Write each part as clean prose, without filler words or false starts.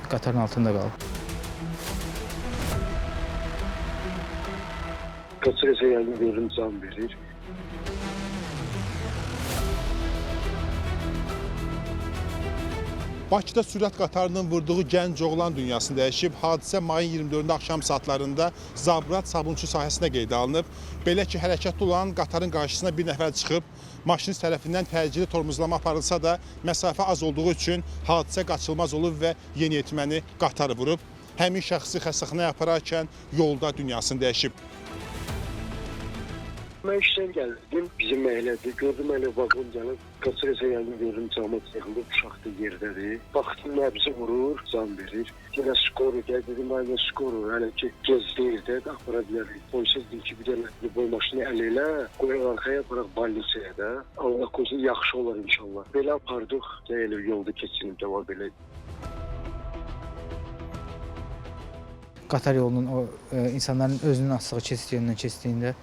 Qatarın altında qalıb. Qaça-qaça gəldim, gördüm can verir. Bakıda sürət qatarının vurduğu gənc oğlan dünyasını dəyişib. Hadisə mayın 24-də axşam saatlarında Zabrat Sabunçu sahəsində qeydə alınıb. Belə ki, hərəkətli olan qatarın qarşısına bir nəfər çıxıb. Maşinist tərəfindən təcili tormozlama aparılsa da məsafə az olduğu üçün hadisə qaçılmaz olub və yeniyetməni qatar vurub. Həmin şəxsi xəstəxanaya apararkən yolda dünyasını dəyişib. Mən işdən gəldim, bizim məhəllədir. Gördüm elə vaqon gəlir. Qaça-qaça gəldim, gördüm cama yıxılıb, uşaq da yerdədir. Baxdım nəbzi vurur, can verir. Yenə skoru gəl, dedim, hələ skoru, hələ ki gec deyil də, apara bilərik. Polisə dedim ki, bir dənə bu maşını əl elə, qoyaq arxaya aparaq balnisaya da. Allah korusun, yaxşı olar inşallah. Belə apardıq, də elə yolda keçinib də var belə. Qatar yolunun o insanların özünün asığı keçid yerindən keçdiyində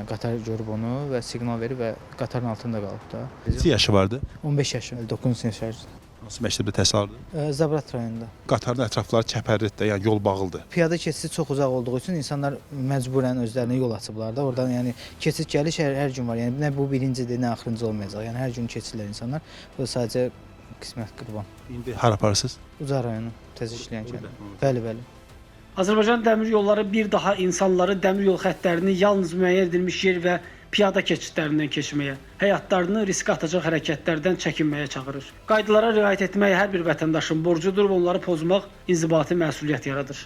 qatar görüb onu və siqnal verib və qatarın altında qalıb da. Neçə yaşı vardı? 15 yaşı, 9-cu sinif şagirdi. Hansı məktəbdə təhsil alırdı? Zabrat rayonunda. Qatarın ətrafları çəpərlidir də, yəni yol bağlıdır. Piyada keçidi çox uzaq olduğu üçün insanlar məcburən özlərinə yol açıblar da. Oradan yəni keçid gəliş hər gün var. Yəni nə bu birincidir, nə axırıncı olmayacaq. Yəni hər gün keçirlər insanlar. Bu da sadəcə qismət qurban. İndi hara aparırsınız? Ucar rayonu təzə işləyən kənd. Bəli, bəli. Azərbaycan Dəmir Yolları bir daha insanları dəmir yol xəttlərini yalnız müəyyən edilmiş yer və piyada keçidlərindən keçməyə, həyatlarını riskə atacaq hərəkətlərdən çəkinməyə çağırır. Qaydalara riayət etmək hər bir vətəndaşın borcudur və onları pozmaq inzibati məsuliyyət yaradır.